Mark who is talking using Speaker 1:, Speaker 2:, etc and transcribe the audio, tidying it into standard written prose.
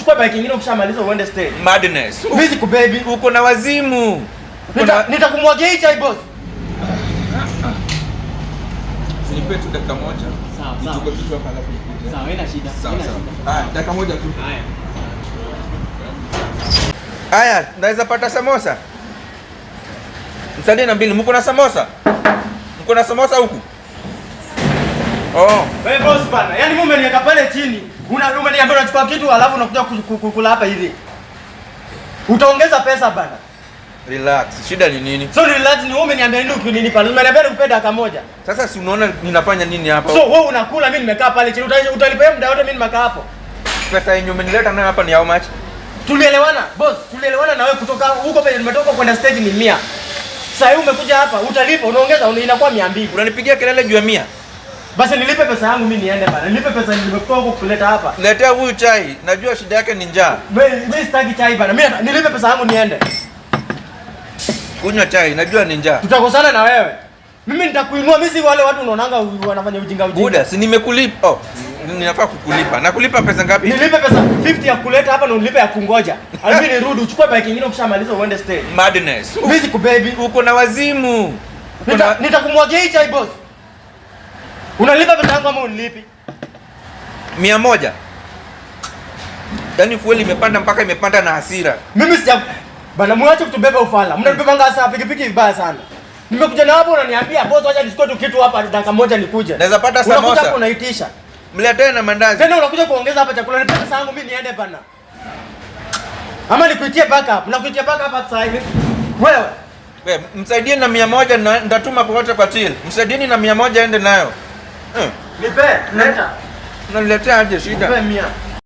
Speaker 1: Uchukue bike nyingine ukishamaliza uende stage.
Speaker 2: Madness.
Speaker 1: Mimi sikubebi.
Speaker 2: Uko na wazimu. Uko na
Speaker 1: Nitakumwagia hii chai, boss.
Speaker 3: Nipe tu dakika moja.
Speaker 4: Sawa, sawa.
Speaker 3: Nichukue kitu hapa alafu nikuje.
Speaker 4: Sawa, haina shida.
Speaker 3: Sawa,
Speaker 4: Haina
Speaker 3: sawa.
Speaker 4: shida.
Speaker 3: Haya, dakika moja tu.
Speaker 4: Haya.
Speaker 2: Haya, naweza pata samosa? Msaidie na mbili. Mko na samosa? Mko na samosa huku? Oh,
Speaker 1: Wewe boss bana, yaani mimi umeniweka pale chini. Umeniambia unachukua kitu alafu unakuja kula hapa hivi. Utaongeza pesa bana.
Speaker 2: Relax. Shida ni nini?
Speaker 1: So relax, ni wewe umeniambia nini ukinilipa? Umeniambia nikupe dakika moja.
Speaker 2: Sasa si unaona ninafanya nini hapa?
Speaker 1: So wewe unakula, mimi nimekaa pale chini. Utalipa hiyo muda wote mimi nimekaa hapo.
Speaker 2: Pesa yenye umenileta nayo hapa ni how much?
Speaker 1: Tulielewana boss, tulielewana na wewe kutoka huko penye nimetoka kwenda stage ni 100. Sasa hivi umekuja hapa utalipa, unaongeza inakuwa 200.
Speaker 2: Unanipigia kelele juu ya 100.
Speaker 1: Basi nilipe pesa yangu mimi niende bana. Nilipe pesa nimekutoka huko kuleta hapa.
Speaker 2: Letea huyu chai. Najua shida yake ni njaa.
Speaker 1: Mimi sitaki chai bana. Mimi nilipe pesa yangu niende.
Speaker 2: Kunywa chai, najua ni njaa.
Speaker 1: Tutakosana na wewe. Mimi nitakuinua, mimi si wale watu unaonanga wanafanya ujinga ujinga.
Speaker 2: Buda, si nimekulipa. Oh, ninafaa kukulipa. Nakulipa pesa ngapi?
Speaker 1: Nilipe pesa 50 ya kuleta hapa na unilipe ya kungoja. Alafu nirudi uchukue bike nyingine ukishamaliza uende stage.
Speaker 2: Madness.
Speaker 1: Mimi sikubebi.
Speaker 2: Uko na wazimu. Uko na
Speaker 1: Nitakumwagia hii chai, boss. Unalipa pesa yangu ama unilipi?
Speaker 2: 100. Yaani fuel imepanda mpaka imepanda na hasira.
Speaker 1: Mimi sija bana, mwache kutubeba ufala. Mnatubebanga saa pikipiki vibaya sana. Nimekuja na hapo unaniambia, "Boss, acha nichukue tu kitu hapa dakika moja nikuje."
Speaker 2: Naweza pata
Speaker 1: Unakuja
Speaker 2: samosa.
Speaker 1: hapo unaitisha.
Speaker 2: Mletee na mandazi.
Speaker 1: Tena unakuja kuongeza hapa chakula. Nipe pesa yangu mimi niende bana. Ama nikuitie backup. Nakuitia backup hapa sasa hivi. Wewe.
Speaker 2: We, msaidie na 100 na nitatuma popote kwa till. Msaidieni na 100 ende nayo.
Speaker 1: Nipe, leta.
Speaker 2: Unaniletea aje shida?
Speaker 1: Nipe 100.